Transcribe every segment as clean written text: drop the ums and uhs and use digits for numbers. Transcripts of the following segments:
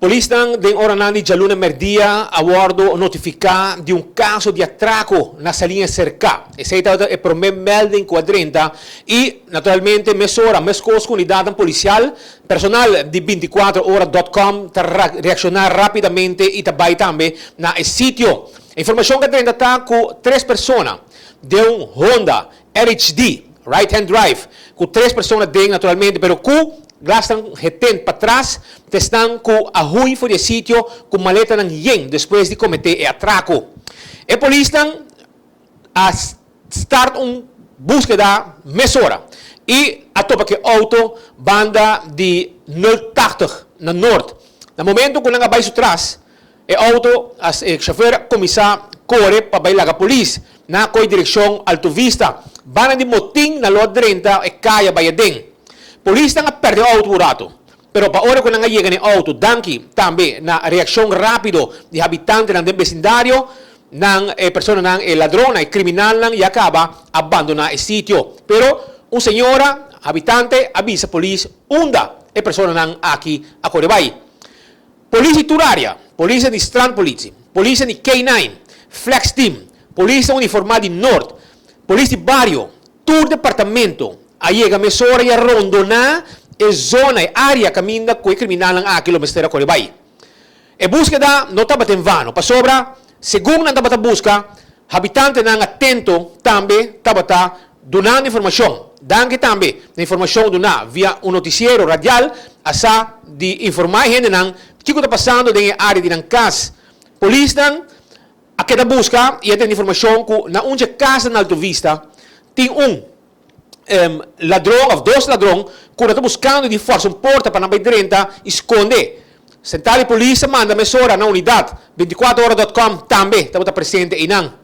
Polisnan den oranan di djaluna merdia a wordo notifica di un caso di atraco na Saliña Cerca. Esey tabata e prome melding cu a drenta y naturalmente mesora mescos cu unidadnan policial, personal di binticuatro ora dot com ta reacciona rapidamente y ta bay tambe na e sitio. E informacion cu a drenta ta cu tres persona den un Honda RHD, right hand drive, ku tres persona den naturalmente, pero ku glasnan hetent patras ta esnan ku a hui for di e sitio ku maletanan yen despues di kometé e atrako. E polisnan a start un búskeda mesora i a topa ku e outo banda di nul tachtig na Noord. Na momento ku nan a bai su tras, E auto, e chofer a cuminsa core pa bay laga polis. Nan a coy direccion Alto Vista. Banda di motin nan lo a drenta e caya bay aden. Polisnan a perde e auto un rato. Pero pa ora cu nan a yega na e auto, danki tambe na reaccion rapido di habitantenan den becindario, nan e personanan, e ladronnan, e criminalnan ya caba a bandona e sitio. Pero un señora habitante a bisa polis unda e personanan aki a core bay. Polis di tur área, polisnan di Strandpolitie, polisnan di K nine, Flex Team, polisnan uniformá di Noord, polis di bario, tur departamento a yega mesora i a rondoná e zona, e área kaminda ku e kriminalnan aki lo mester a kore bai. E búskeda no tabata en vano, pasobra segun nan tabata buska, habitantenan atento tambe tabata Dunando informashon. Danki tambe na informashon duná via un notisiero radial a sa di informá e hendenan kiko ta pasando den e área di nan kas. Polisnan a keda buska i a tene informashon ku na un dje kasnan na Alto Vista tin un ladron òf dos ladron ku nan ta buskando di fòrsa un porta pa nan bai drenta i skonde. Sentral di polis a manda mesora na unidat bintikuater ora dòt kòm tambe tabata presente einan.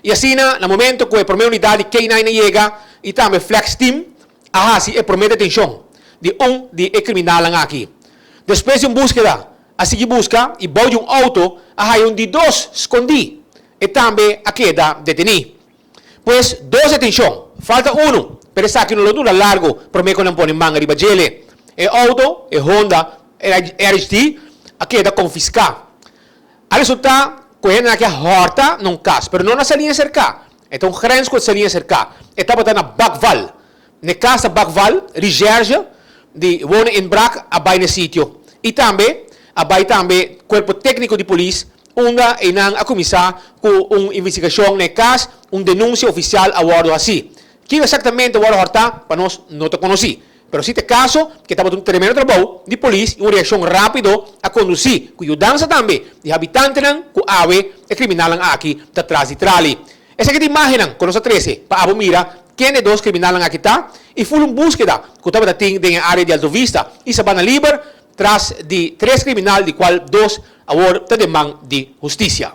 I asina, na momento ku e promé unidat di K-nine a yega i tambe Flex Team a hasi e promé detenshon di un di e kriminalnan aki. Despues di un búskeda, a sigui buska i bou di un outo a haya un di dos skondí. E tambe a keda detení. Pues dos detenshon, falta unu, pero esaki no lo dura largu promé ku nan pone man riba djele. E outo, e Honda RHD, a keda konfiská. A resultá ku e hendenan aki a hòrta na un kas, pero no na Saliña Serká. E ta un grens ku Saliña Serká. E tabata na Bakval. Na e kas na Bakval, Recherche di Wonen Inbraak a bai na e sitio. I tambe a bai tambe kuerpo tékniko di polis unda einan a kuminsá ku un investigashon na e kas, un denunsia ofisial a wòrdu hasí. Kiko eksaktamente a wòrdu hòrtá pa nos no ta konosí. Pero si ta e caso ke tabata un tremendo trabou di polis y un reaccion rapido a conduci cu yudansa tambe di habitantenan cu awe e criminalnan aki ta tras di trali. Esaki ta imagennan cu nos a trece pa abo mira ken e dos criminalnan aki ta y ful un buskeda cu tabata tin den e area di Alto Vista y Sabana Liber tras di tres criminal di cual dos awor ta den man di husticia.